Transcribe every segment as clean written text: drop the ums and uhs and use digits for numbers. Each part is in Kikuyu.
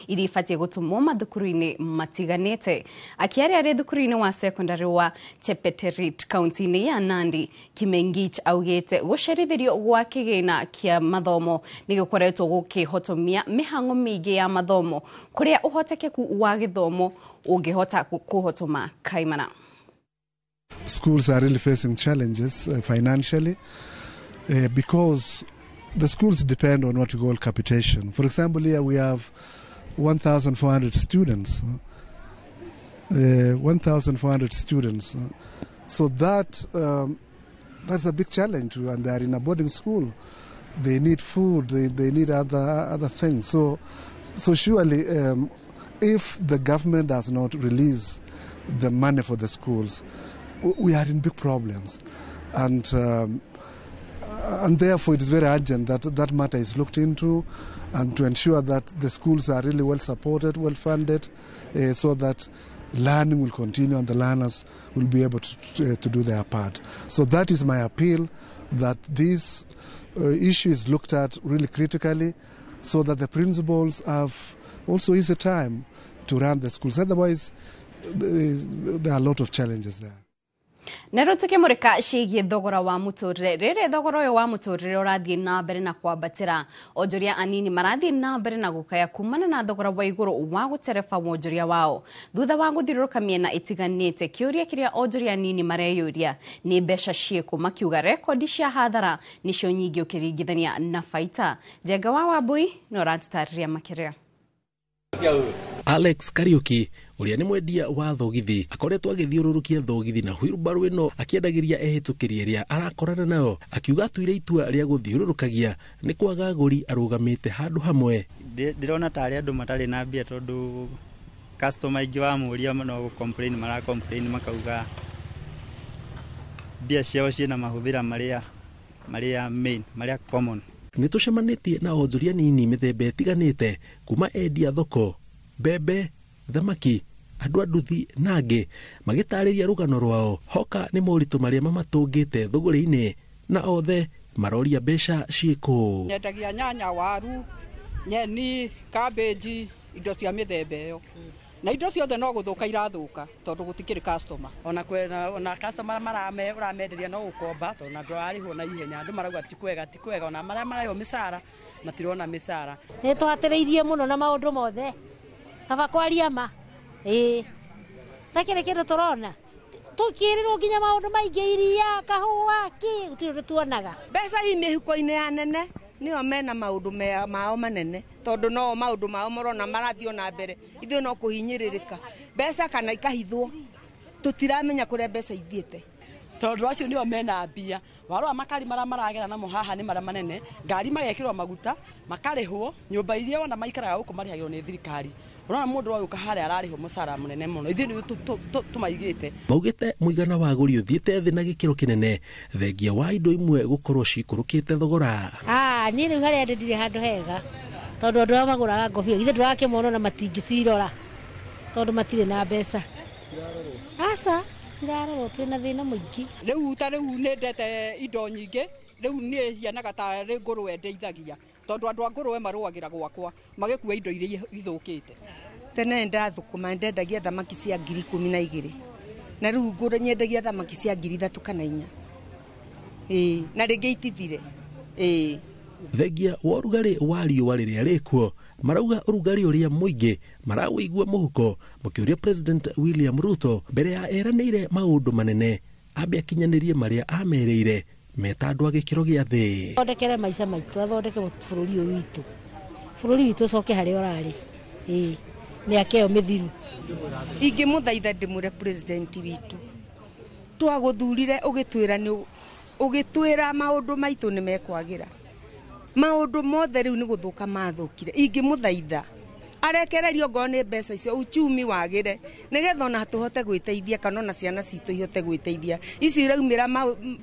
Iria ibatiĩ gũtũmwo mathukuru-inĩ matiganĩte. Akĩaria arĩ thukuru-inĩ wa secondary wa Chepeterit kaunti-inĩ ya Nandi, Kimengich augĩte gũcerithĩrio gwa kĩgĩna kĩa mathomo nĩ gũkoretwo gũkĩhotomia mĩhang'o mĩingĩ ya mathomo kũrĩa ũhotekeku wa gĩthomo ũngĩhota kũhotoma kaimana. Schools are really facing challenges financially because the schools depend on what we call capitation. For example, here we have 1,400 students. 1,400 students. So that's a big challenge, and they are in a boarding school. They need food. They need other things. So surely, if the government does not release the money for the schools, we are in big problems, and therefore it is very urgent that that matter is looked into, and to ensure that the schools are really well supported, well funded, so that learning will continue and the learners will be able to do their part. So that is my appeal, that this issue is looked at really critically, so that the principals have also easy time to run the schools. Otherwise, there are a lot of challenges there. Na rĩu tũkĩmũrĩka ciĩgiĩ thogora wa mũtũrĩre. Rĩrĩ thogora ũyũ wa mũtũrĩre ũrathiĩ na mbere na kwambatĩra, onjoria anini marathiĩ na mbere na gũkaya kumana na thogora wa igũrũ wa gũtereba wonjoria wao thutha wa gũthiũrũrũka mĩena ĩtiganĩte. Kĩũria kĩrĩa onjoria anini mareyũria nĩ mbeca ciĩkũ, makiuga rekondi cia hathara nĩcio nyingĩ ũkĩringithania na baita. Njenga wa Wambui no ũratũtarĩria makĩria. Alex Kariuki ũrĩa nĩ mwendia wa thogithi akoretwo agĩthiũrũrũkia thogithi na wheelbarrow ĩno akĩendagĩria ehĩtũkĩri ĩrĩa arakorana nayo, akiuga atuire itua rĩa gũthiũrũrũkagia nĩ kwaga agũri arũgamĩte handũ hamwe. Ndĩrona tarĩ andũ matarĩ na mbia, tondũ customer aingĩ wamũria no gũ-complain mara complain, makauga mbia ciao ciĩna mahũthĩra marĩa main, marĩa common. Nĩ tũcemanĩtie na onjoria nini mĩthemba ĩtiganĩte, kuma endia thoko, mbembe, thamaki, andũ a nduthi na angĩ, magĩtarĩria rũgano rwao hoka nĩ moritũ marĩa mamatũngĩte thũgũrĩ-inĩ, na othe maroria mbeca ciĩkũ. Nyendagia nyanya, waru, nyeni, cabbage, indo cia mĩthemba ĩyo, na indo ciothe no gũthũka irathũka tondũ gũtikĩrĩ customer. Ona kwena ona customer marame ũramenderia no gũkomba, tondũ na ndũrarĩhwo na ihenya. Andũ marauga ti kwega, ti kwega, ona marĩa mararĩhwo mĩcara matirona mĩcara. Nĩ tũhatĩrĩirie mũno na maũndũ mothe, kaba kwaria ma ĩĩ takĩrĩ kĩndũ tũrona tũkĩrĩrwo nginya maũndũ maingĩ, iria, kahũa, kĩ, gũtirĩ ũndũ tuonaga. Mbeca i mĩhuko-inĩ ya nene, nĩo mena maũndũ mao manene, tondũ no maũndũ mao marona marathiĩ ona mbere, ithuĩ no kũhinyĩrĩrĩka. Mbeca kana ikahithwo, tũtiramenya kũrĩa mbeca ithiĩte. Tondũ acio nĩo mena mbia. Warora makari marĩa maragera namo haha nĩ marĩa manene, ngari magekĩrwo maguta, makarĩhwo nyũmba iria wona maikaraga gũkũ marĩhagĩrwo nĩ thirikari. Ũrona mũndũ agĩũka harĩa ararĩhwo mũcara mũnene mũno, ithuĩ nĩ tũmaigĩte. Maugĩte mũigana wa agũri ũthiĩte thĩ na gĩkĩro kĩnene, thengia wa indo imwe gũkorwo cikũrũkĩte thogora. Ah, niĩ rĩu harĩa ndĩ ndirĩ handũ hega, tondũ andũ arĩa magũraga ngobia ithe ndũrakĩmona na matingĩcirora tondũ matirĩ na mbeca. Aca, tirarorwo, twĩna thĩna mũingĩ. Rĩu ta rĩu nĩ ndete indo nyingĩ, rĩu niĩ hianaga tarĩ ngũrwe ndeithagia, tondũ andũ a ngũrwe marũagĩra gwakwa magĩkua indo iria ithũkĩte. Tene ndathũkũma ndendagia thamaki cia 12,000, na rĩu ngũra nyendagia thamaki cia 3,000 kana 4,000, ĩĩ, na rĩngĩ itithire, ĩĩ. Thengia wa ũrugarĩ wa riũa rĩrĩa rĩkuo, marauga ũrugarĩ ũrĩa mũingĩ marawĩigua mũhuko, mũkĩũria President William Ruto mbere ya eranĩire maũndũ manene ambe akinyanĩrie marĩa amerĩire meta andũ a gĩkĩro gĩa thĩ. Athondekere maica maitũ, athondeke bũrũri ũyũ witũ, bũrũri witũ ũcoke harĩa ũrarĩ, ĩĩ, mĩaka ĩyo mĩthiru. Ingĩmũthaitha ndĩmwĩre, president witũ, twagũthurire ũgĩtwĩra nĩ ũgĩtwĩra maũndũ maitũ nĩ mekwagĩra, maũndũ mothe rĩu nĩ gũthũka mathũkire. Ingĩmũthaitha arekererio ngorwo nĩ mbeca icio, uchumi wagĩre, nĩgetha ona tũhote gwĩteithia kana ona ciana citũ ihote gwĩteithia. Ici iraumĩra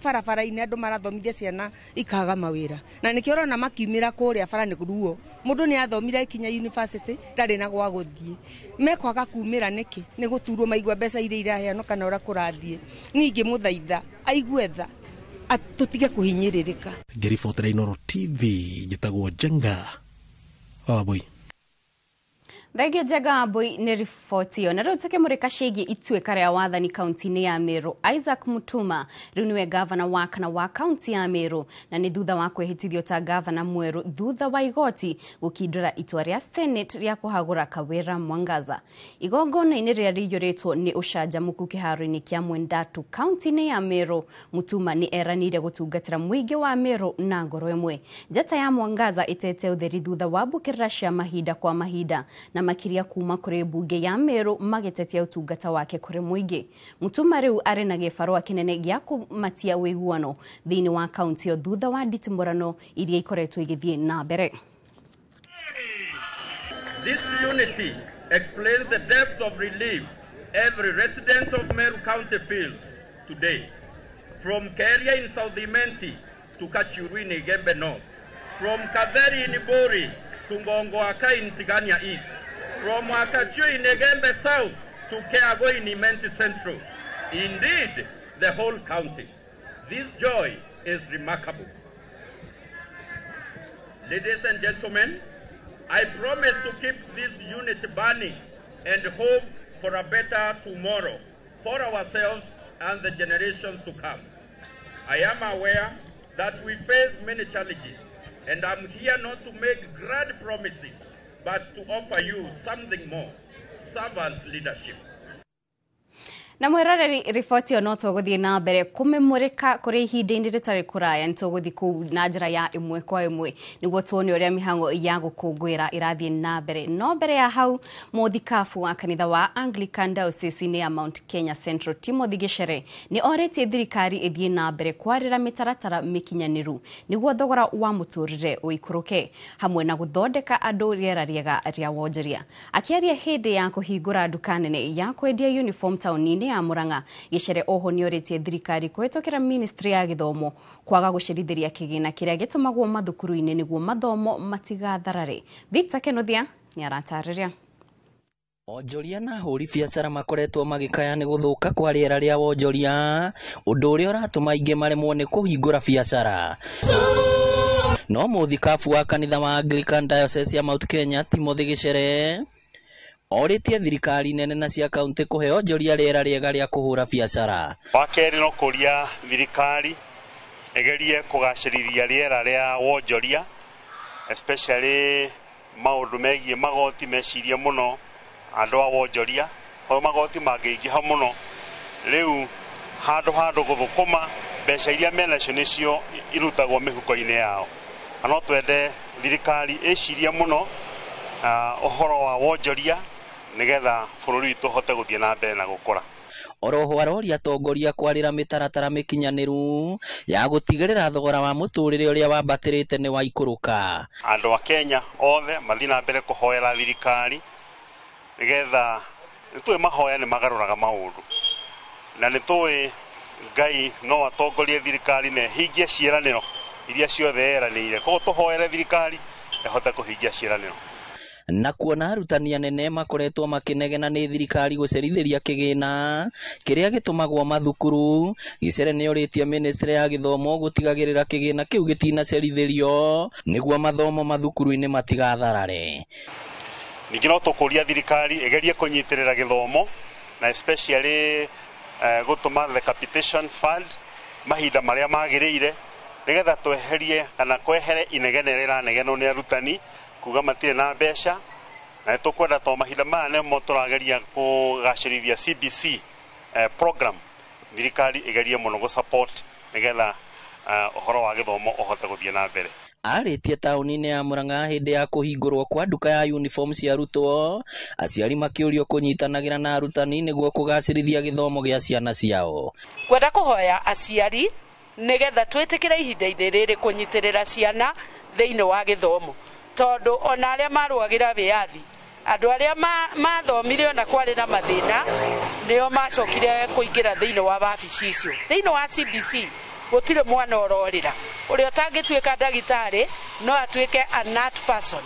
barabara-inĩ, andũ marathomithia ciana ikaga mawĩra, na nĩkĩo ũrona makiumĩra kũrĩa bara nĩ ruo. Mũndũ nĩ athomire akinya university, ndarĩ na gwa gũthiĩ. Mekwaga kumĩra nĩkĩ? Nĩ gũturwo maigua mbeca iria iraheanwo kana ũrĩa kũrathiĩ. Niĩ ingĩmũthaitha aigue tha, tũtige kũhinyĩrĩrĩka. Ngĩribotera Inooro TV, njĩtagwo Njenga wa Wambui. Thengio Njenga Wambui nĩ riboti ĩyo. Na rĩu tũkĩmũrĩka ciĩgiĩ ituĩka rĩa wathani kaunti-inĩ ya Meru, Isaac Mutuma rĩu nĩwe gavana wa kana wa kaunti ya Meru, na nĩ thutha wa kwĩhĩtithio ta gavana mwerũ thutha wa igoti gũkindũra itua rĩa Senate rĩa kũhagũra Kawira Mwangaza. Igongona-inĩ rĩrĩa rĩiyũrĩtwo nĩ ũcanjamũku kĩharo-inĩ kĩa Mwendatu kaunti-inĩ ya Meru, Mutuma nĩ eranĩire gũtungatĩra mũingĩ wa Meru na ngoro ĩmwe. Njata ya Mwangaza ĩtete ũtheri thutha wa mbũkĩrĩra cia mahinda kwa mahinda na makiria kuma kũrĩ mbunge ya Meru magĩtetia ũtungata wake kũrĩ mũingĩ. Mutuma rĩu arĩ na gĩbarũa kĩnene gĩa kũmatia ũiguano thĩinĩ wa kaunti ĩyo thutha wa nditimũrano iria ikoretwo igĩthiĩ na mbere. This unity explains the depth of relief every resident of Meru County feels today. From Keria in South Imenti to Kachuru in Igembe North, from Katheri in Ibori to Ngongoaka in Tigania East, from Wakachu in Igembe South to Keago in Imenti Central. Indeed, the whole county. This joy is remarkable. Ladies and gentlemen, I promise to keep this unity burning and hope for a better tomorrow for ourselves and the generations to come. I am aware that we face many challenges, and I'm here not to make grand promises, but to offer you something more, servant leadership. Na mwiroreri riboti ĩyo no tũgũthiĩ na mbere kũmĩmũrĩka kũrĩ ihinda-inĩ rĩtarĩ kũraya. Nĩ tũgũthiĩ kũu na njĩra ya ĩmwe kwa ĩmwe nĩguo tuone ũrĩa mĩhang'o ya gũkũngũĩra ĩrathiĩ na mbere. No mbere ya hau, mũthikabu wa kanitha wa Anglican Diocese-inĩ ya Mount Kenya Central Timothy Gichere nĩ orĩtie thirikari ĩthiĩ na mbere kwarĩra mĩtaratara mĩkinyanĩru nĩguo thogora wa mũtũrĩre ũikũrũke hamwe na gũthondeka andũ rĩera rĩega rĩa wonjoria. Akĩaria hĩndĩ ya kũhingũra nduka nene ya kwendia uniform taũni-inĩ ya Murang'a, Gichere oho nĩorĩtie thirikari kũhĩtũkĩra ministry ya gĩthomo kwaga gũcerithĩria kĩgĩna kĩrĩa gĩtũmagwo mathukuru-inĩ nĩguo mathomo matigatharare. Victor Kenothia nĩaratarĩria. Onjoria na ahũri biacara makoretwo magĩkaya nĩ gũthũka kwa rĩera rĩa wonjoria, ũndũ ũrĩa ũratũma aingĩ maremwo nĩ kũhingũra biacara. No mũthikabu wa kanitha wa Anglican Diocese ya Mount Kenya Timothy Gichere orĩtie thirikari nene na cia kaunti kũhe onjoria rĩera rĩega rĩa kũhũra biacara. Wa kerĩ no kũria thirikari ĩgerie kũgacĩrithia rĩera rĩa wonjoria, especially maũndũ megiĩ magoti mecirie mũno andũ a wonjoria, tondũ magoti mangĩingĩha mũno rĩu handũ handũ gũthũkũma mbeca iria menacio nĩcio irutagwo mĩhuko-inĩ yao. Na no twende thirikari ĩcirie mũno ũhoro wa wonjoria nĩgetha bũrũri witũ ũhote gũthiĩ na mbere na gũkũra. Oroho aroria atongoria kwarĩra mĩtaratara mĩkinyanĩru ya gũtigĩrĩra thogora wa mũtũrĩre ũrĩa wambatĩrĩte nĩ waikũrũka. Andũ a Kenya othe mathiĩ na mbere kũhoera thirikari nĩgetha nĩtũĩ mahoya nĩ magarũraga maũndũ, na nĩtũĩ Ngai no atongorie thirikari na ĩhingie ciĩranĩro iria ciothe yeranĩire. Koguo tũhoere thirikari ĩhote kũhingia ciĩranĩro. Na kuona arutani anene makoretwo makĩnegena nĩ thirikari gũcerithĩria kĩgĩna kĩrĩa gĩtũmagwo mathukuru, Gichere nĩorĩtie ministry ya gĩthomo gũtigagĩrĩra kĩgĩna kĩu gĩtinacerithĩrio nĩguo mathomo mathukuru-inĩ matigatharare. Ningĩ no tũkũria thirikari ĩgerie kũnyitĩrĩra gĩthomo na especially gũtũma the capitation fund mahinda marĩa magĩrĩire nĩgetha tweherie kana kwehere inegene rĩranegenwo nĩ arutani kuga matirĩ na mbeca. Na nĩtũkwenda to mahinda maya nĩmo tũrageria kũgacĩrithia CBC program, thirikari ĩgerie mũno gũ support nĩgetha ũhoro wa gĩthomo ũhote gũthiĩ na mbere. Arĩtie taũni-inĩ ya Murang'a hĩndĩ ya kũhingũrwo kwa nduka ya uniform cia arutwo, aciari makĩũrio kũnyitanagĩra na arutani nĩguo kũgacĩrithia gĩthomo gĩa ciana ciao. Ngwenda kũhoya aciari nĩgetha twĩtĩkĩre ihinda-inĩ rĩrĩ kũnyitĩrĩra ciana thĩinĩ wa gĩthomo, tondũ ona arĩa marũagĩra wĩyathi, andũ arĩa mathomire ona kwarĩ na mathĩna nĩo macokire kũingĩra thĩinĩ wa wabici icio. Thĩinĩ wa CBC gũtirĩ mwana ũrorĩra, ũrĩa ũtangĩtuĩka ndagĩtarĩ no atuĩke a nut person.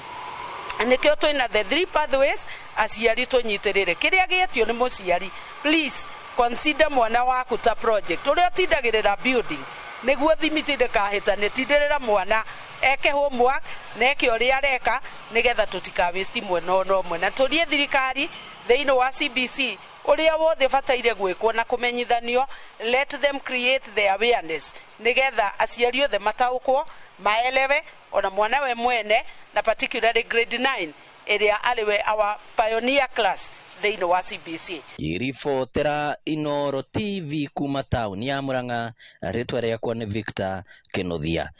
Nĩkĩo twĩna the three pathways, aciari tũnyitĩrĩre. Kĩrĩa gĩetio nĩ mũciari, please consider mwana waku ta project. Ũrĩa ũtindagĩrĩra building nĩguo thimiti ndĩkahĩtane, tindĩrĩra mwana Eke homework na eke ũrĩa areka nĩgetha tũtikawĩsti mwena ona ũmwe, na tũrie thirikari thĩinĩ wa CBC ũrĩa wothe bataire gwĩkwo na kũmenyithanio. Let them create the awareness nĩgetha aciari othe mataũkwo, maelewe, ona mwana we mwene, na particularly grade 9 ĩrĩa arĩ we our pioneer class thĩinĩ wa CBC. Ngĩribotera Inooro TV kuma taũni ya Murang'a, rĩtwa rĩakwa nĩ Victor Kinuthia.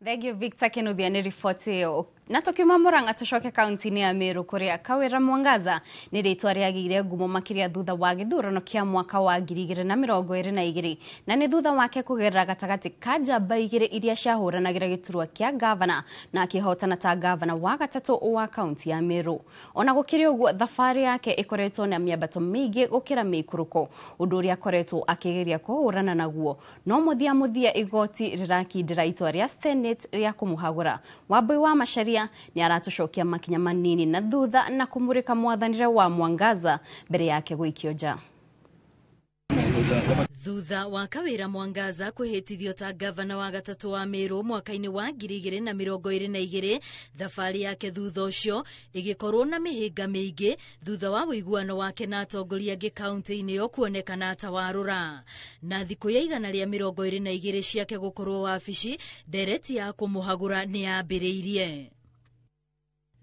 Thank you, Victor Kinuthia, nĩ riboti ĩyo. Na tukiuma Murang'a tucoke kaunti-inĩ ya Meru kũrĩa Kawĩra Mwangaza nĩ rĩtwa rĩagĩire ngumo makĩria thutha wa gĩthurano kĩa mwaka wa 2022, na nĩ thutha wake kũgerera gatagatĩ ka njamba igĩrĩ iria ciahũranagĩra gĩturwa kĩa ngavana na akĩhotana ta ngavana wa gatatũ wa kaunti ya Meru. Ona gũkĩrĩ ũguo, thabarĩ yake ĩkoretwo na mĩambato mĩingĩ gũkĩra mĩikũrũko, ũndũ ũrĩa akoretwo akĩgeria kũhũrana naguo, no mũthia mũthia igoti rĩrakindĩra itua rĩa Senate rĩa kũmũhagũra. Wambui wa Macharia nĩ aratũcokia makinya manini na thutha na kũmũrĩka mwathanĩre wa Mwangaza mbere yake gũikio nja. Thutha wa Kawira Mwangaza kwĩhĩtithio ta ngavana wa gatatũ wa Meru mwaka-inĩ wa 2022, thabarĩ yake thutha ũcio ĩgĩkorwo na mĩhĩnga mĩingĩ thutha wa ũiguano wake na atongoria angĩ kaunti-inĩ ĩyo kuonekana ta warũra. Na thikũ ya 122 ciake gũkorwo wabici, ndereti ya kũmũhagũra nĩ yambĩrĩirie.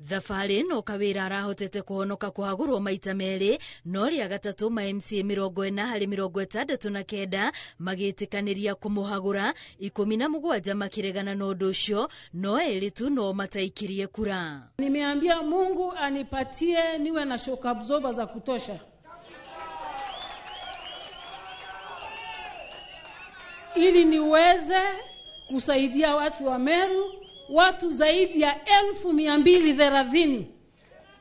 Thabarĩ ĩno Kawĩra arahotete kũhonoka kũhagũrwo maita merĩ, no rĩa gatatũ ma MCA 40 harĩ 69 magĩtĩkanĩria kũmũhagũra, 17 makĩregana na ũndũ ũcio, no erĩ tu no mataikirie kura. Nimeambia Mungu anipatie niwe na shock absorber za kutosha ili niweze kusaidia watu wa Meru, watu zaidi ya 230,000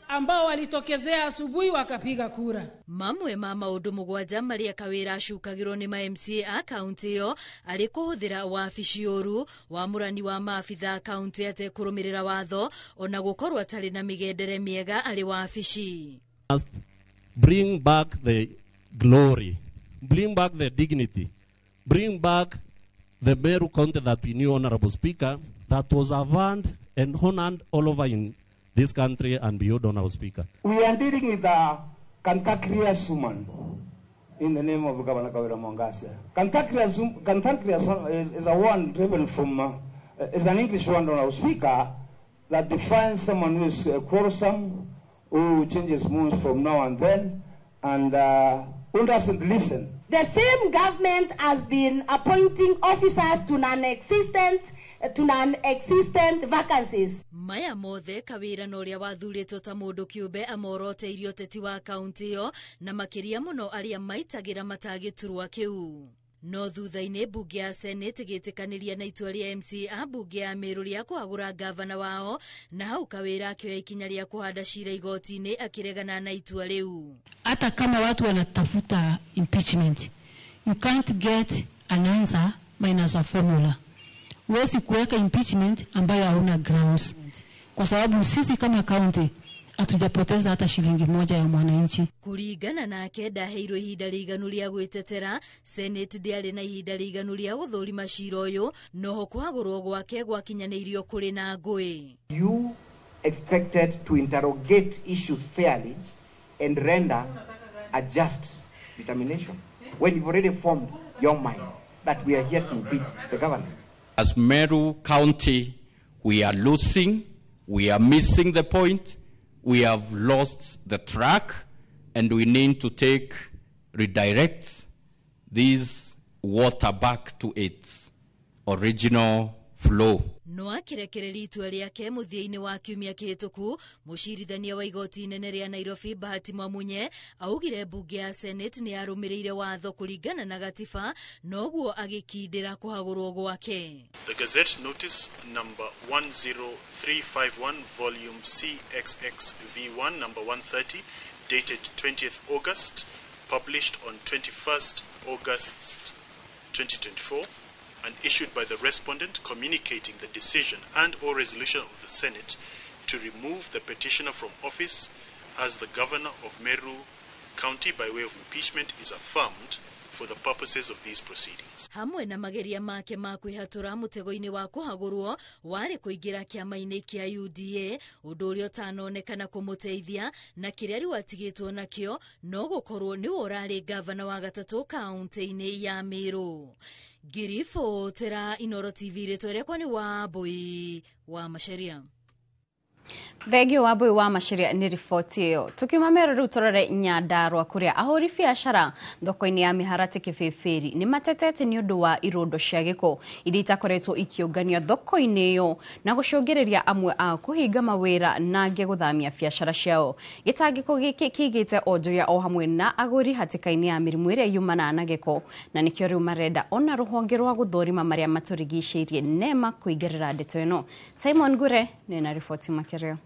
ambao walitokezea asubuhi wakapiga kura. Mamwe ma maũndũ mũgwanja marĩa Kawĩra acukagĩrwo nĩ ma MCA a kaunti ĩyo arĩ kũhũthĩra wabici ũru, wamũrani wa maabitha kaunti atekũrũmĩrĩra watho, ona gũkorwo atarĩ na mĩgendere mĩega arĩ wabici. Must bring back the glory, bring back the dignity, bring back the Meru County that we knew, Honorable Speaker, that was avowed and honored all over in this country and beyond, Honorable Speaker. We are dealing with a cantankerous woman in the name of Governor Kawira Mwangaza. Cantankerous is a word driven from, is an English word, Honorable Speaker, that defines someone who is quarrelsome, who changes moods from now and then, and who doesn't listen. The same government has been appointing officers to non-existent vacancies. Maya mothe Kawĩra na ũrĩa wathurĩtwo ta mũndũ kĩũmbe amoroteirie ũteti wa kaunti ĩyo, na makĩria mũno arĩa maitagĩra mata gĩturwa kĩu. No thutha-inĩ mbunge ya Senate ĩgĩtĩkanĩria na itua rĩa MCA mbunge ya Meru rĩa kũhagũra ngavana wao, na hau Kawĩra akĩoya ikinya rĩa kũhanda cira igoti-inĩ akĩregana na itua rĩu. Hata kama watu wanatafuta impeachment, you can't get an answer minus a formula. Huwezi kuweka impeachment ambayo hauna grounds, kwa sababu sisi kama county hatujapoteza hata shilingi moja ya mwananchi. Kuringana nake ndaheirwo ihinda rĩiganu rĩa gwĩtetera. Senate ndĩarĩ na ihinda rĩiganu rĩa gũthũrima cira ũyũ, noho kũhagũrwo gwake gwakinyanĩirio kũrĩ na ngũĩ. You expected to interrogate issues fairly and render a just determination when you've already formed your mind that we are here to impeach the governor. As Meru County, we are losing, we are missing the point, we have lost the track, and we need to redirect this water back to its original flow. No akĩrekereria itua rĩake mũthia-inĩ wa kiumia kĩhĩtũku, mũcirithania wa igoti inene rĩa Nairobi Bahati Mwamunye augire mbunge ya Senate nĩ yarũmĩrĩire watho kũringana na gatiba, noguo agĩkindĩra kũhagũrwo gwake. The Gazette Notice number 10351 volume CXXV1 number 130 dated 20th August, published on 21st August 2024 and issued by the respondent communicating the decision and or resolution of the Senate to remove the petitioner from office as the governor of Meru County by way of impeachment is affirmed for the purposes of these proceedings. Hamwe na mageria make ma kwĩhatũra mũtego-inĩ wa kũhagũrwo warĩ kũingĩra kĩama-inĩ kĩa UDA, ũndũ ũrĩa ũtanonekana kũmũteithia, na kĩrĩa rĩu atigĩtwo nakĩo no gũkorwo nĩwe ũrarĩ gavana wa gatatũ kaũntĩ-inĩ ya Meru. Ngiribotera Inoro TV, rĩtwa rĩakwa nĩ Wambui wa Macharia. Thengio Wambui wa Macharia nĩ riboti ĩyo. Tukiuma Meru rĩu tũrore Nyandarua kũrĩa ahũri biacara thoko-inĩ ya Mĩharatĩ Kĩbĩbĩri nĩ matetete nĩ ũndũ wa irũndo cia gĩko iria itakoretwo ikĩũnganio thoko-inĩ ĩyo na gũcũngĩrĩria amwe ao kũhinga mawĩra na angĩ gũthamia biacara ciao. Gĩtangĩko gĩkĩ kĩigĩte onjoria o hamwe na agũri hatĩka-inĩ ya mĩrimũ ĩrĩa yumanaga na gĩko, na nĩkĩo rĩu marenda ona rũhonge rwa gũthũrima marĩa matũrigicĩirie NEMA kũingĩrĩra ndeto ĩno. Simon Ngure nĩ na riboti makĩria.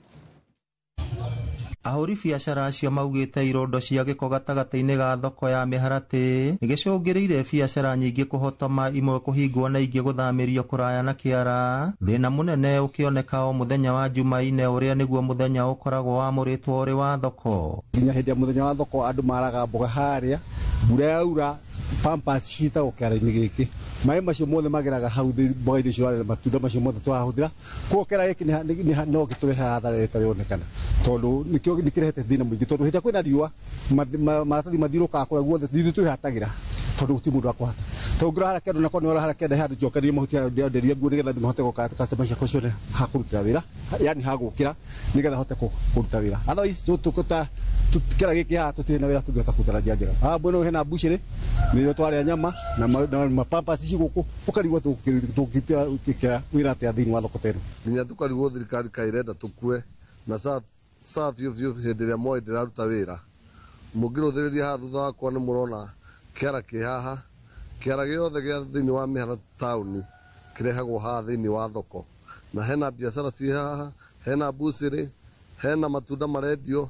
Ahũri biacara acio maugĩte irondo cia gĩko gatagatĩ-inĩ ga thoko ya Mĩharatĩ nĩgĩcũngĩrĩire biacara nyingĩ kũhotoma, imwe kũhingwo na ingĩ gũthamĩrio kũraya na kĩara. Thĩna mũnene ũkĩoneka o mũthenya wa Jumaine ũrĩa nĩguo mũthenya ũkoragwo wamũrĩtwo ũrĩ wa thoko. Nginya hĩndĩ ya mũthenya wa thoko andũ maraga mboga harĩa, mbura yaura pampers citagwo kĩara-inĩ gĩkĩ, maĩ macio mothe mageraga hau mboga-inĩ icio ũrarĩa, matunda macio mothe tũrahũthĩra. Koguo kĩara gĩkĩ no gĩtũrehaga hathara ĩrĩa ĩtarĩ tondũ nĩkĩo nĩkĩrehete thĩna mũingĩ, tondũ hĩndĩ ĩrĩa kwĩna riũa maratathi mathiũrũrũkaga kũrĩa guothe, ithuĩ twĩhatagĩra tondũ gũtirĩ mũndũ akũhata. Tondũ ũngĩrora harĩa kĩanda onakorwo nĩ ũrora harĩa kĩanda he handũ njokereirie mahuti harĩa ndenderia nguo nĩgetha mahote gũka customer ciakwa cione ha kũrutĩra wĩra, yani ha gũkĩra nĩgetha hote kũruta wĩra. Otherwise tũkũta kĩara gĩkĩ haha tũtirĩ na wĩra tũngĩhota kũruta na njĩra njega. Haha mwena ũyũ hena mbucĩrĩ nĩrĩo twarĩa nyama na mapampers ici gũkũ, ũkarigwo tũngĩruta wĩra atĩa thĩinĩ wa thoko ta ĩno. Nginya tũkarigwo thirikari kaĩ ĩrenda tũkue na saa biũ biũ hĩndĩ ĩrĩa moĩ ndĩraruta wĩra. Mũngĩrũthĩrĩria haha thutha wakwa nĩ mũrona kĩara kĩ haha, kĩara gĩothe gĩa thĩinĩ wa Mĩharatĩ taũni kĩrehagwo haha thĩinĩ wa thoko, na hena biacara ciĩ haha, hena mbucĩrĩ, hena matunda marendio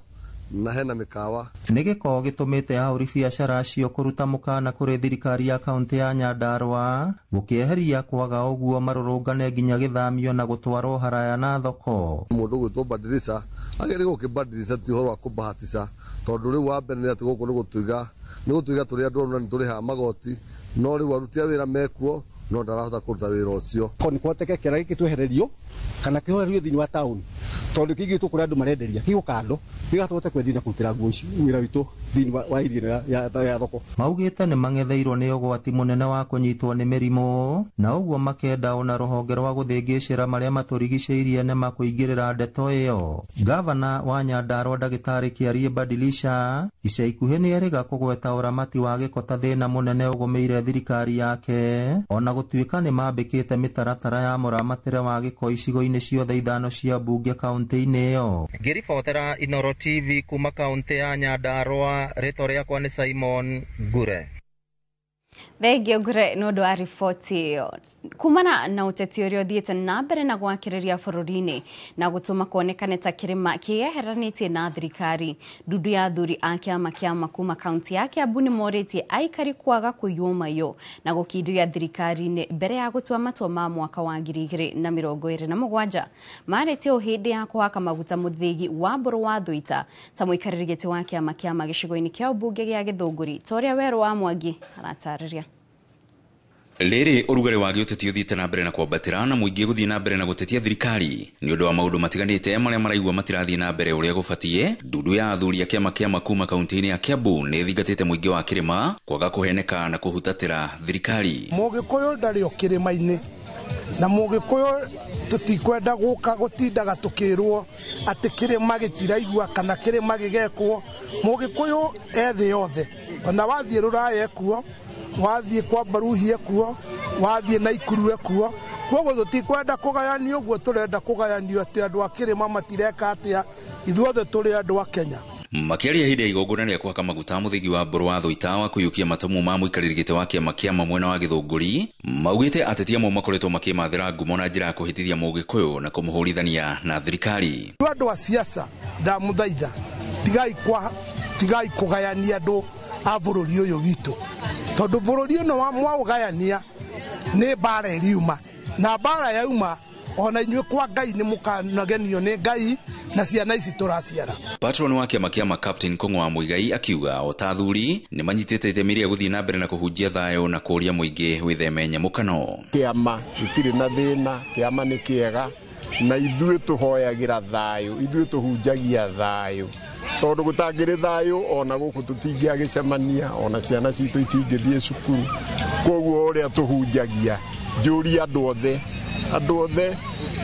na hena mĩkawa. Nĩ gĩko gĩtũmĩte ahũri biacara acio kũruta mũkana kũrĩ thirikari ya kaũntĩ ya Nyandarua gũkĩeheria kwaga ũguo marũrũngane nginya gĩthamio na gũtwarwo haraya na thoko. Mũndũ ũgwĩtwo Badilisha agĩrĩirwo gũkĩbadilisha, ti ũhoro wa kũbahatisha, tondũ rĩu wa mbere nĩ atĩ gũkũ nĩ gũtũiga tũrĩ andũ na nĩ tũrĩhaga magoti, no rĩu aruti a wĩra mekuo no ndarahota kũruta wĩra ũcio. Nĩ kũhoteke kĩara gĩkĩ twehererio kana kĩhorerio thĩinĩ wa taũni, tondũ kĩigĩtwo kũrĩa andũ marenderia kĩigwo kando nĩgetha tũhote kwendia na kũrutĩra nguo ici wĩra witũ thĩinĩ wa iria ya thoko. Maugĩte nĩ mang'etheirwo nĩ ũgwati mũnene wa kũnyitwo nĩ mĩrimũ, na ũguo makenda ona rũhonge rwa gũthĩngĩcĩra marĩa matũrigicĩirie NEMA kũingĩrĩra ndeto ĩyo. Gavana wa Nyandarua Ndagĩtarĩ Kĩarie Badilisha ica ikuhĩ nĩ erĩga kũgweta ũramati wa gĩko ta thĩna mũnene ũgũmĩire thirikari yake, ona gũtuĩka nĩ mambĩkĩte mĩtaratara ya mũramatĩre wa gĩko icigo-inĩ ciothe ithano cia mbunge kaũntĩ-inĩ ĩyo. Ngĩribotera Inoro TV kuma kaũntĩ ya Nyandarua, rĩtwa rĩakwa nĩ Simon Ngure. Thengio Ngure nĩ ũndũ wa riboti ĩyo. Kumana na ũteti ũrĩa ũthiĩte na mbere na gwakĩrĩria bũrũri-inĩ na gũtũma kuonekane ta kĩrĩma kĩyeheranĩtie na thirikari, ndundu ya athuri a kĩama kĩa kuma kaunti ya Kiambu nĩ morĩtie aikari kwaga kũiywo maiyo na gũkindĩria thirikari-inĩ mbere ya gũtua matua ma mwaka wa 2027. Marĩtie ũũ hĩndĩ ya kũhaka maguta mũthĩgi wa Mbũrũ wa Thũita ta mũikarĩri gĩtĩ wa kĩama kĩa gĩcigo-inĩ kĩa ũmbunge gĩa Gĩthũngũri, ta ũrĩa Werũ wa Mwangi aratarĩria. Rĩrĩ ũrugarĩ wa gĩũteti ũthiĩte na mbere na kwambatĩra na mũingĩ gũthiĩ na mbere na gũtetia thirikari nĩ ũndũ wa maũndũ matiganĩte marĩa maraigua matirathiĩ na mbere ũrĩa gũbatiĩ. Ndundu ya athuri a kĩama kĩa kuma kaunti-inĩ ya Kiambu nĩ ĩthingatĩte mũingĩ wa kĩrĩma kwaga kũheneka na kũhutatĩra thirikari. Mũgĩkũyũ ndarĩ o kĩrĩma-inĩ, na mũgĩkũyũ tũtikwenda gũka gũtindaga tũkĩrwo atĩ kĩrĩma gĩtiraigua kana kĩrĩma gĩgekwo. Mũgĩkũyũ e thĩ yothe, ona wathiĩ Rũraya ekuo, wathiĩ kwa Mbaruhi ekuo, wathiĩ Naikuru ekuo. Koguo tũtikwenda kũgayanio ũguo tũrenda kũgayanio atĩ andũ a kĩrĩma matireka atĩa, ithuothe tũrĩ andũ a Kenya. Makĩaria hĩndĩ ya igongona rĩa kũhaka maguta mũthĩgi wa Mbũrũ wa Thũita wa kũiyũkia matamu ma mũikarĩri gĩtĩ wa kĩama kĩa mwena wa Gĩthũngũri, maugĩte ateti amwe makoretwo makĩmathĩra ngumo na njĩra ya kũhĩtithia mũgĩkũyũ na kũmũhũrithania na thirikari. Andũ a siasa ndamũthaitha, tigai kũgayania andũ a bũrũri ũyũ witũ, tondũ bũrũri ũyũ mwaũgayania nĩ mbara ĩriuma, na mbara yauma Ona inyuĩ kwa Ngai nĩ mũkanagenio nĩ Ngai na ciana ici tũraciara. Patron wa kĩama kĩa Captain Kong'o wa Muigai akiuga o ta athuri nĩ manyitĩte itemi rĩa gũthiĩ na mbere na kũhunjia thayũ na kũũria mũingĩ wĩtheme nyamũkano. Kĩama gĩtirĩ na thĩna, kĩama nĩ kĩega, na ithuĩ tũhoyagĩra thayũ, ithuĩ tũhunjagia thayũ, tondũ gũtangĩrĩ thayũ ona gũkũ tũtingĩagĩcemania, ona ciana citũ itingĩthiĩ cukuru. Koguo ũrĩa tũhunjagia, njũria andũ othe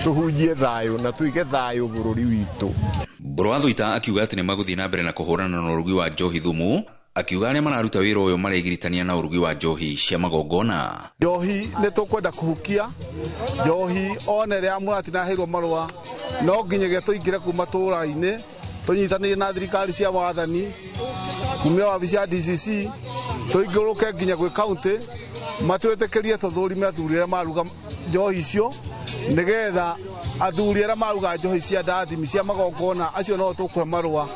tũhunjie thayũ na tũige thayũ bũrũri witũ. Mbũrũ wa Thuita akiuga atĩ nĩ magũthiĩ na mbere na kũhũrana na ũrugi wa njohi thumu, akiuga arĩa mararuta wĩra ũyũ maregiritania na ũrugi wa njohi cia magongona. Njohi nĩ tũkwenda kũhukia njohi, one rĩa mũratinaheirwo marũa no nginyagia tũingĩre kuma tũra-inĩ tũnyitanĩire na thirikari cia wathani kumia wabici ya DCC tũingĩrũke nginya gwĩ kaunti matwĩtĩkĩrie tũthũrime athuri arĩa maruga njohi icio, nĩgetha athuri arĩa maruga njohi cia ndathimi cia magongona acio no tũkũhe marũa,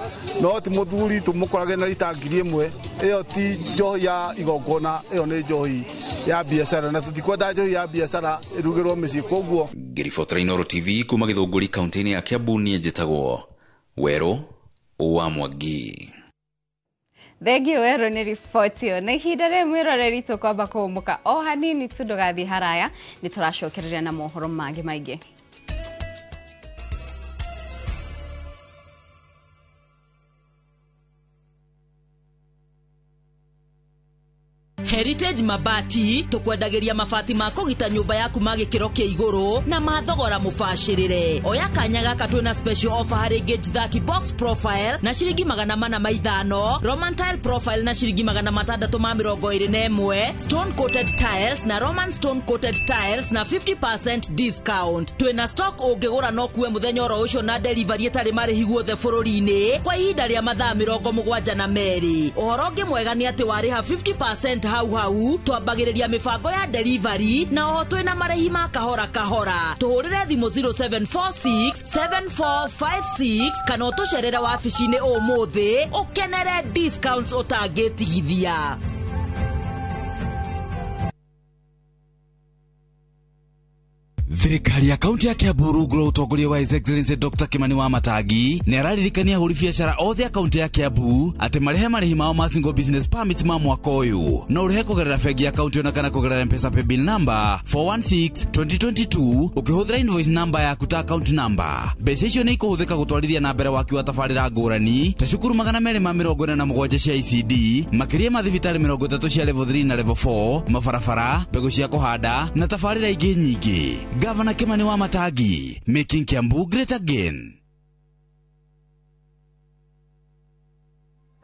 no ti mũthuri tũmũkorage na rita 1000. Ĩyo ti njohi ya igongona, ĩyo nĩ njohi ya biacara, na tũtikwenda njohi ya biacara ĩrugĩrwo mĩciĩ. Koguo ngĩribotera Inooro TV kuma Gĩthũngũri kaunti-inĩ ya Kiambu, niĩ njĩtagwo Werũ wa Mwangi. Thengiũ Werũ nĩ riboti ĩyo. Na ihinda rĩrĩ mwĩroreri tũkwamba kũhũmũka o hanini tu, ndũgathiĩ haraya, nĩ tũracokereria na mohoro mangĩ maingĩ. Heritage Mabati tukwendagĩria mabati ma kũgita nyũmba yaku ma gĩkĩro kĩa igũrũ na ma thogora mũbacĩrĩre. Oya kanya gaka twĩna special offer harĩ gauge 30 box profile na ciringi 405, Roman tile profile na ciringi 621, stone coated tiles na Roman stone coated tiles na 50% discount. Twĩna stock ũngĩgũra no kuwe mũthenya oro ũcio na delivery ĩtarĩ marĩhi guothe bũrũri-inĩ kwa ihinda rĩa mathaa 72. Ũhoro ũngĩ mwega nĩ atĩ warĩha 50% hau hau twambagĩrĩria mĩbango ya delivery na oho twĩna marĩhi ma kahora kahora. Tũhũrĩre thimũ 0746 7456 kana ũtũcerere wabici-inĩ ũmũthĩ ũkenere discounts ũtangĩtigithia. Thirikari ya kaunti ya Kiambu rungu rwa ũtongoria wa His Excellency Dr. Kimani wa Matangi nĩ araririkania ahũri biacara othe a kaunti ya Kiambu atĩ marĩhe marĩhi mao ma single business permit ma mwaka ũyũ. No ũrĩhe kũgerera bengi ya kaunti ona kana kũgerera M-Pesa paybill number 416 2022 ũkĩhũthĩra invoice number yaku ta account number. Mbeca icio nĩ ikũhũthĩka gũtwarithia na mbere waki wa tabarĩra ngũrani ta cukuru 247 cia ICD, makĩria ma thibitarĩ 30 cia level 3 na level 4, mabarabara, mbegũ cia kũhanda na tabarĩra ingĩ nyingĩ. Governor Kimani wa Matangi, making Kiambu great again.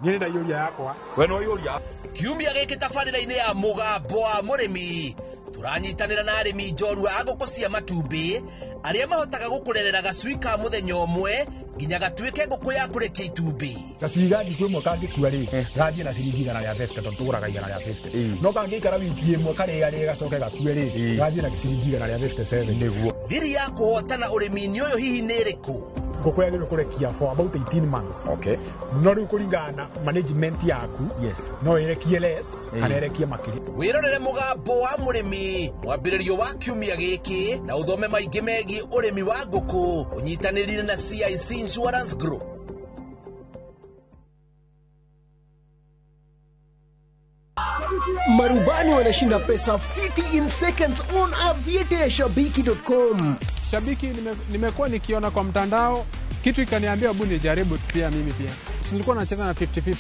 Niĩ ndaiyũria yakwa. We no iyũria. Kiumia gĩkĩ tabarĩra-inĩ ya Mũgambo wa Mũrĩmi tũranyitanĩra na arĩmi njorua a ngũkũ cia matumbĩ arĩa mahotaga gũkũrerera gacui ka mũthenya ũmwe nginya gatuĩke ngũkũ ya kũrekia itumbĩ. Gacui ga thikũ ĩmwe kangĩkua rĩ, gathiĩ na ciringi 150 tondũ tũgũraga 150. No kangĩikara wiki ĩmwe karĩarĩe gacoke gakue rĩ, gathiĩ na ciringi 157. Nĩguo. Thiri ya kũhotana ũrĩmi-inĩ ũyũ hihi nĩ ĩrĩkũ? Ngũkũ yagĩrĩirwo kũrekia for about 18 months. Okay. No rĩu kũringana na management yaku, yes, no ĩrekie less kana ĩrekie makĩria. Wĩrorere Mũgambo wa Mũrĩmi mwambĩrĩrio wa kiumia gĩkĩ na ũthome maingĩ megiĩ ũrĩmi wa ngũkũ ũnyitanĩrire na CIC Insurance Group. Marubani wanashinda pesa fiti in seconds on aviateashabiki.com. Shabiki nimekuwa nikiona kwa mtandao, kitu ikaniambia hebu nijaribu pia mimi pia. Nilikuwa nacheza na 50-50.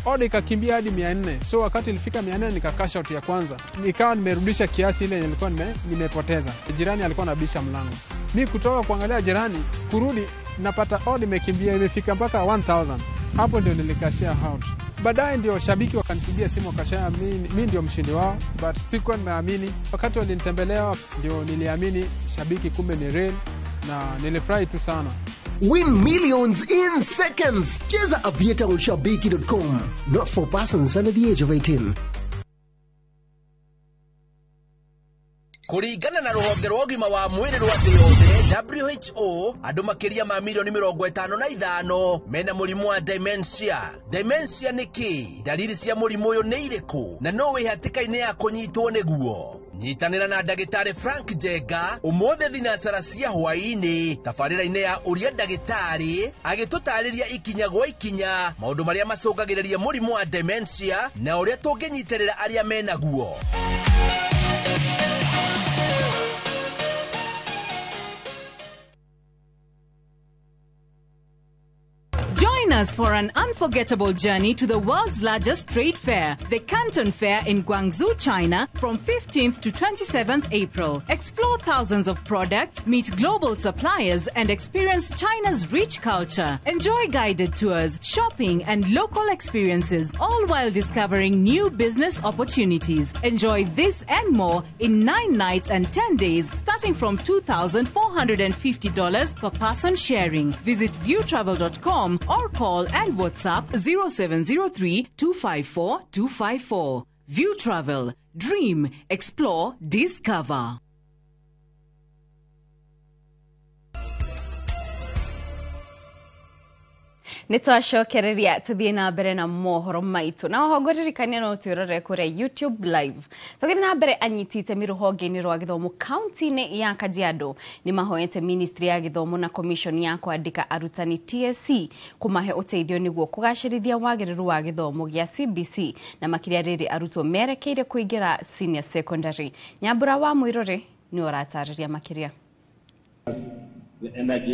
Odd ikakimbia hadi 400. So wakati ilifika 400 nika cash out ya kwanza. Nikawa nimerudisha kiasi ile nilikuwa nimepoteza. Jirani alikuwa anabisha mlango. Mimi kutoka kuangalia jirani, kurudi napata odd imekimbia imefika mpaka 1000. Hapo ndio nilikashia out. Baadaye ndio shabiki wakanipigia simu wakasema mimi ndio mshindi wao, but sikuwa nimeamini. Wakati walinitembelea ndio niliamini shabiki kumbe ni real na nilifurahi tu sana. Win millions in seconds. Cheza Aviator on shabiki.com. Not for persons under the age of 18. Kũringana na rũhonge rwa ũgima wa mwĩrĩ rwa thĩ yothe WHO, andũ makĩria ma milioni 55 mena mũrimũ wa dementia. Dementia nĩ kĩ? Dalili cia mũrimũ ũyũ nĩ irĩkũ? Na no wĩ hatĩka-inĩ ya kũnyitwo nĩguo? Nyitanĩra na ndagĩtarĩ Frank Njenga ũmũthĩ thinacara cia hwaĩ-inĩ tabarĩra-inĩ ya ũria ndagĩtarĩ agĩtũtarĩria ikinya gwa ikinya maũndũ marĩa macũngagĩrĩria mũrimũ wa dementia na ũrĩa tũngĩnyitĩrĩra arĩa menaguo. Join us for an unforgettable journey to the world's largest trade fair, the Canton Fair in Guangzhou, China, from 15th to 27th April. Explore thousands of products, meet global suppliers, and experience China's rich culture. Enjoy guided tours, shopping, and local experiences, all while discovering new business opportunities. Enjoy this and more in 9 nights and 10 days, starting from $2,450 per person sharing. Visit viewtravel.com or call and WhatsApp 0703 254 254. View Travel. Dream, explore, discover. Nĩ twacokereria tũthiĩ na mbere na mohoro maitũ na oho ngũririkania no twĩrore kũrĩa YouTube live. Tũgĩthiĩ na mbere, anyiti itemi rũhonge-inĩ rwa gĩthomo kaunti-inĩ ya Kajiado nĩ mahoete ministry ya gĩthomo na commission ya kwandĩka arutani TSC kũmahe ũteithio nĩguo kũgacĩrithia wagĩrĩru wa gĩthomo gĩa CBC na makĩria rĩrĩ arutwo merekeire kũingĩra senior secondary. Nyambura wa Mwĩrore nĩ ũratarĩria makĩria.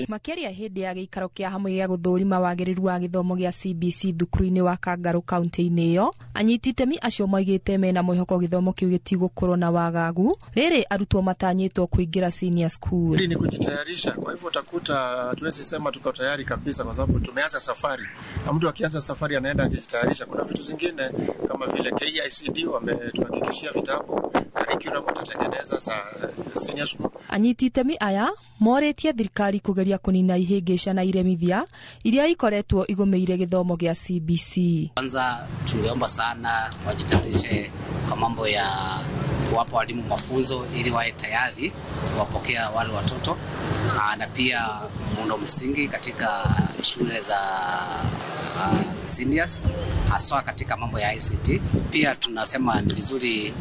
Makĩria hĩndĩ ya gĩikaro kĩa hamwe gĩa gũthũrima wagĩrĩru wa gĩthomo gĩa CBC thukuru-inĩ wa Kangarũ kaunti-inĩ ĩyo, anyiti itemi acio moigĩte mena mwĩhoko gĩthomo kĩu gĩtigũkorwo na wagagu rĩrĩ arutwo matanyĩtwo kũingĩra senior school. Hili ni kujitayarisha, kwa hivyo utakuta hatuwezi sema tuko tayari kabisa kwa sababu tumeanza safari, na mtu akianza safari anaenda akijitayarisha. Kuna vitu zingine kama vile KICD wametuhakikishia vitabu, curriculum watatengeneza za senior school. Anyiti itemi aya morĩtie thirikari kugeria kunina ihĩngĩca na iremithia iria ikoretwo igũmĩire gĩthomo gĩa CBC. Kwanza tungeomba sana wajitayarishe kwa mambo ya kuwapa walimu mafunzo ili wawe tayari kuwapokea wale watoto, na pia muundo msingi katika shule za seniors haswa katika mambo ya ICT. Pia tunasema ni vizuri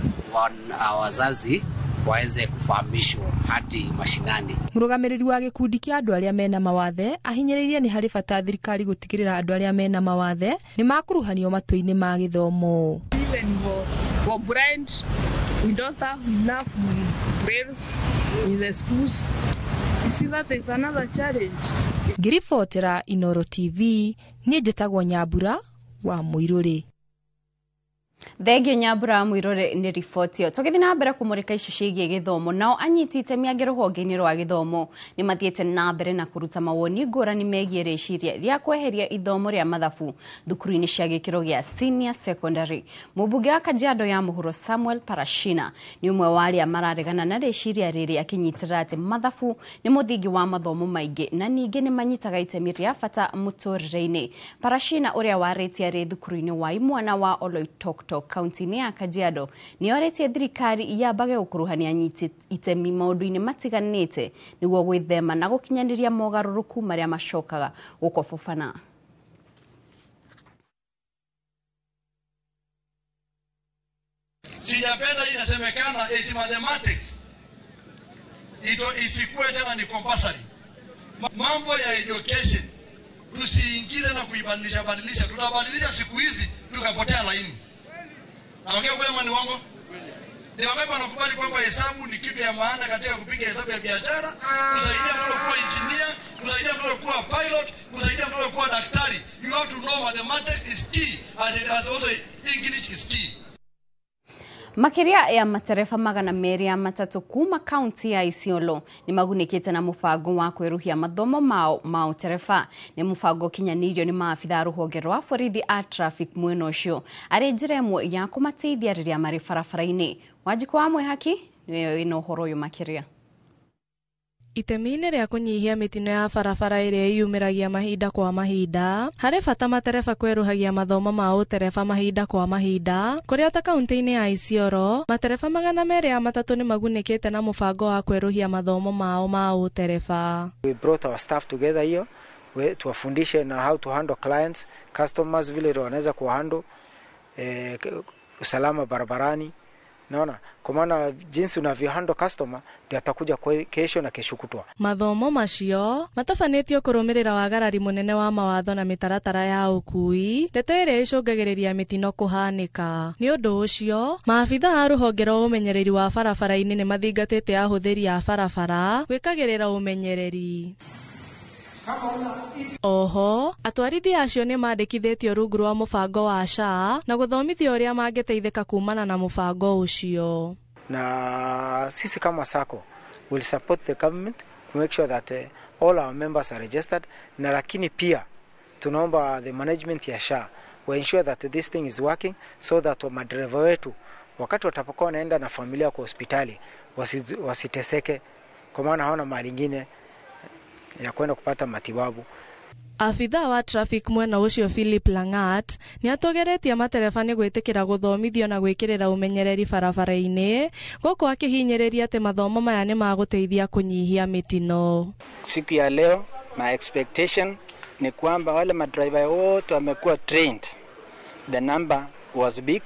wazazi waweze kufahamishwa hadi mashinani. Mũrũgamĩrĩri wa gĩkundi kĩa andũ arĩa mena mawathe ahinyĩrĩirie nĩ harĩ bata thirikari gũtigĩrĩra andũ arĩa mena mawathe nĩ makuruhanio matua-inĩ ma gĩthomo. Even for blind, we don't have enough brails in the schools. You see that is another challenge. Ngĩribotera Inoro TV, niĩ njĩtagwo Nyambura wa Mũirũrĩ. Thengio Nyambura Mwirore nĩ riboti ĩyo. Tũgĩthiĩ na mbere kũmũrĩka ici ciĩgiĩ gĩthomo, nao anyiti itemi angĩ rũhonge-inĩ rwa gĩthomo nĩ mathiĩte na mbere na kũruta mawoni ngũrani megiĩ rĩciria rĩa kweheria ithomo rĩa mathabu thukuru-inĩ cia gĩkĩro gĩa senior secondary. Mũmbunge wa Kajiado ya Mũhuro Samuel Parashina nĩ ũmwe wa arĩa mararegana na rĩciria rĩrĩ, akĩnyitĩrĩra atĩ mathabu nĩ mũthingi wa mathomo maingĩ na ningĩ nĩ manyitaga itemi rĩa bata mũtũrĩre-inĩ. Parashina ũrĩa warĩtie arĩ thukuru-inĩ wa imwana wa Oloitoktok kaunti-inĩ ya Kajiado nĩ orĩtie thirikari yambage gũkuruhania anyiti itemi maũndũ-inĩ matiganĩte nĩguo gwĩthema na gũkinyanĩria mogarũrũku marĩa macokaga gũkobobana. Sijapenda hii inasemekana eti mathematics ito isikuwe tena ni compulsory. Mambo ya education tusiingize na kuibadilisha badilisha, tutabadilisha siku hizi tukapotea laini. Naongea kweli ama ni uongo? Ni wangapi wanakubali kwamba hesabu ni kitu ya maana katika kupiga hesabu ya biashara, kusaidia mtoto kuwa engineer, kusaidia mtoto kuwa pilot, kusaidia mtoto kuwa daktari? You have to know mathematics is key as also English is key. Makiria ya matereba 203 kuma kaunti ya Isiolo ni magunĩkĩte na mũbango wa kwĩruhia mathomo mao ma ũtereba. Nĩ mũbango ũkinyanĩirio nĩ maabitha a rũhonge rwa borithi a traffic mwena ũcio arĩ njĩra ĩmwe ya kũmateithia rĩrĩa marĩ barabara-inĩ. Wanjikũ wa Mwĩhaki nĩwe wĩna ũhoro ũyũ makĩria. Itemi-inĩ rĩa kũnyihia mĩtino ya barabara ĩrĩa ĩyumĩragia mahinda kwa mahinda, harĩ bata matereba kwerũhagia mathomo ma ũtereba mahinda kwa mahinda, kũrĩa ta kaunti-inĩ ya Isiolo, matereba 203 nĩ magunĩkĩte na mũbango wa kwerũhia mathomo mao ma ũtereba. We brought our staff together here, tuwafundishe na how to handle clients, customers vile wanaweza kuhandle usalama barabarani, Naona kwa maana jinsi unavyo handle customer ndio atakuja kesho na kesho kutwa. Mathomo macio matabanĩtio kũrũmĩrĩra wagarari mũnene wa mawatho na mĩtaratara ya ũkui, ndeto ĩrĩa ĩcũngagĩrĩria mĩtino kũhanĩka. Nĩ ũndũ ũcio, maabitha a rũhonge rwa ũmenyereri wa barabara-inĩ nĩ mathingatĩte ahũthĩri a barabara gwĩkagĩrĩra ũmenyereri. Oho, atwarithia acio nĩ mandĩkithĩtio rungu rwa mũbango wa SHA na gũthomithio ũrĩa mangĩteithĩka kumana na mũbango ũcio. Na sisi kama SACCO will support the government to make sure that all our members are registered, na lakini pia tunaomba the management ya SHA we ensure that this thing is working so that madereva wetu wakati watapokuwa wanaenda na familia kwa hospitali wasiteseke kwa maana hawana mahali ingine ya kwenda kupata matibabu. Abitha wa traffic mwena ũcio Philip Langat nĩ atũgeretie matereba nĩ gwĩtĩkĩra gũthomithio na gwĩkĩrĩra ũmenyereri barabara-inĩ gũkũ akĩhinyĩrĩria atĩ mathomo maya nĩ magũteithia kũnyihia mĩtino. Siku ya leo my expectation ni kwamba wale madriver wote wamekuwa trained. The number was big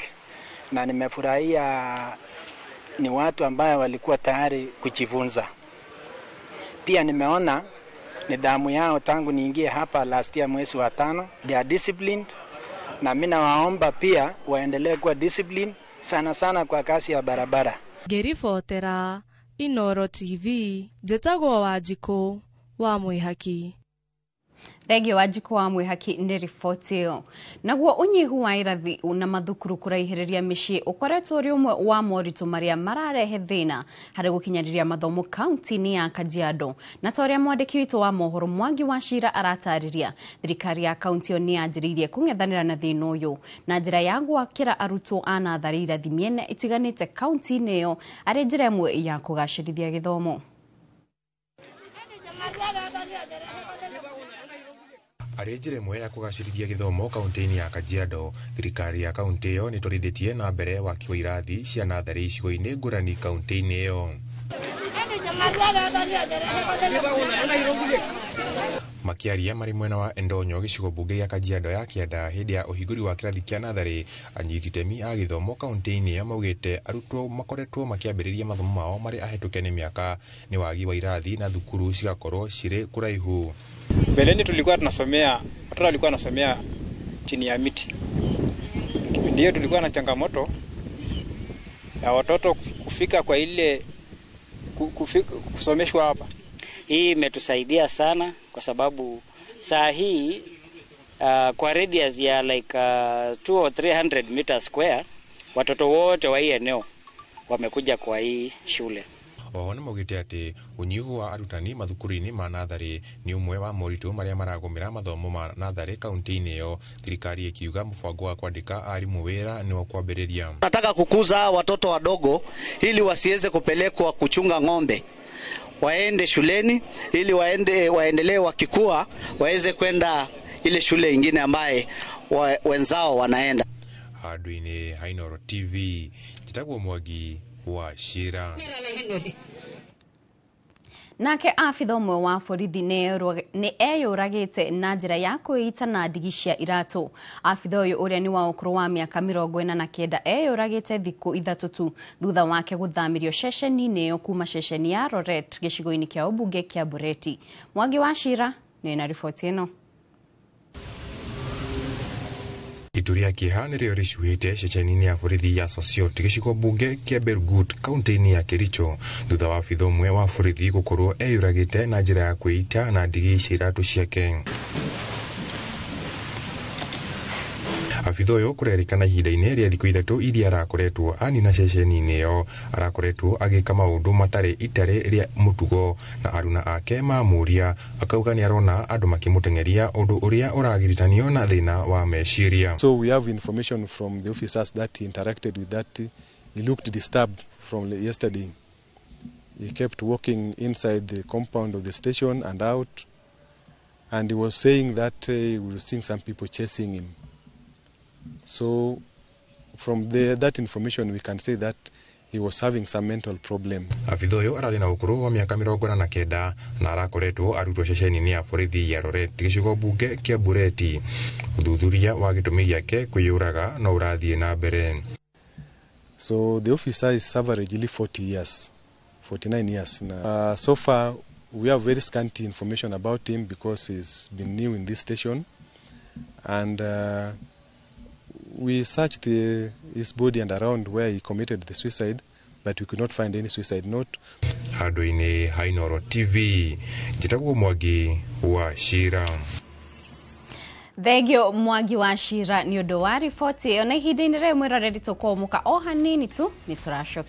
na nimefurahia ni watu ambao walikuwa tayari kujifunza. Pia nimeona nidhamu yao tangu niingie hapa last year mwezi wa 5, they are disciplined, na mimi nawaomba pia waendelee kuwa disciplined sana sana kwa kasi ya barabara. Ngĩribotera Inoro TV, njĩtagwo Wanjikũ wa Mwĩhaki. Thengio Wanjikũ wa Mwĩhaki nĩ riboti ĩyo. Naguo ũnyihu wa irathi na mathukuru kũraihĩrĩria mĩciĩ ũkoretwo ũrĩ ũmwe wa moritũ marĩa mararehe thĩna harĩ gũkinyanĩria mathomo kaunti-inĩ ya Kajiado. Na ta ũrĩa mwandĩki witũ wa mohoro Mwangi wa Cira aratarĩria, thirikari ya kaunti ĩyo nĩ yanjĩrĩirie kũng'ethanĩra na thĩna ũyũ na njĩra ya gwakĩra arutwo a natharĩ irathi mĩena ĩtiganĩte kaunti-inĩ ĩyo arĩ njĩra ĩmwe ya kũgacĩrithia gĩthomo. Arĩ njĩra ĩmwe ya kũgacĩrithia gĩthomo kaunti-inĩ ya Kajiado, thirikari ya kaunti ĩyo nĩ ĩtwarithĩtie na mbere waki wa irathi cia natharĩ icigo-inĩ ngũrani kaunti-inĩ ĩyo. Makĩaria marĩ mwena wa Endonyo gĩcigo mbunge gĩa Kajiado ya Kĩanda hĩndĩ ya ũhingũri wa kĩrathi kĩa natharĩ, anyiti itemi a gĩthomo kaunti-inĩ ĩyo maugĩte arutwo makoretwo makĩambĩrĩria mathomo mao marĩ ahĩtũke nĩ mĩaka nĩ wagi wa irathi na thukuru cigakorwo cirĩ kũraihu. Mbeleni tulikuwa tunasomea, watoto walikuwa wanasomea chini ya miti. Kipindi hiyo tulikuwa na changamoto ya watoto kufika kwa ile kusomeshwa hapa. Hii imetusaidia sana kwa sababu saa hii kwa radius ya like 2 or 300 meters square watoto wote wa hii eneo wamekuja kwa hii shule. Oho nĩ maugĩte atĩ ũnyihu wa arutani mathukuru-inĩ ma natharĩ nĩ ũmwe wa moritũ marĩa maragũmĩra mathomo ma natharĩ kaunti-inĩ ĩyo, thirikari ĩkiuga mũbango wa kwandĩka arimũ wĩra nĩ wa kwambĩrĩria. Nataka kukuza watoto wadogo ili wasiweze kupelekwa kuchunga ng'ombe, waende shuleni ili waendelee wakikua waweze kwenda ile shule ingine ambaye wenzao wanaenda. Handũ-inĩ ha Inooro TV, njĩtagwo Mwangi wa Cira. Nake abitha ũmwe wa borithi nĩ eyũragĩte na njĩra ya kwĩita na ndigi cia iratũ. Abitha ũyũ ũrĩa nĩ wa ũkũrũ wa mĩaka 49 eyũragĩte thikũ 3 tu thutha wake gũthamĩrio ceceni-inĩ ĩyo kuma ceceni ya Roret gĩcigo-inĩ kĩa ũmbunge kĩa Bureti. Mwangi wa Cira nĩ na riboti ĩno. Itu rĩa kĩeha nĩrĩo rĩcuhĩte ceceni-inĩ ya borithi ya Sosiot gĩcigo mbunge kĩa Belgut kaunti-inĩ ya Kericho thutha wa abitha ũmwe wa borithi gũkorwo eyũragĩte na njĩra ya kwĩita na ndigi cia iratũ ciake. Abitha ũyũ kũrerĩkana ihinda-inĩ rĩa thikũ 3 iria arakoretwo anina ceceni-inĩ ĩyo arakoretwo agĩka maũndũ matarĩ itarĩ rĩa mũtugo na aruna ake mamũria akauga nĩ arona andũ makĩmũteng'eria ũndũ ũrĩa ũragiritanio na thĩna wa meciria. So we have information from the officers that he interacted with, that he looked disturbed from yesterday. He kept walking inside the compound of the station and out, and he was saying that he was seeing some people chasing him. So from that information we can say that he was having some mental problem. Abitha ũyũ ararĩ na ũkũrũ wa mĩaka 49 na arakoretwo arutwo ceceni-inĩ ya borithi ya Roret gĩcigo mbunge kĩa Bureti. Ũthuthuria wa gĩtũmi gĩake kwĩyũraga no ũrathiĩ na mbere. So So the officer is averagely 40 years, 49 years. So far, we have very scanty information about him because he's been new in this station. And we searched his body and around where he committed the suicide, but we could not find any suicide note. Handũ-inĩ ha Inooro TV, njĩtagwo Mwangi wa Cira. Thengio Mwangi wa Cira nĩ ũndũ wa riboti ĩyo, na ihinda-inĩ rĩrĩ mwĩroreri tũkũmũka o hanini tu nĩ tũracokia.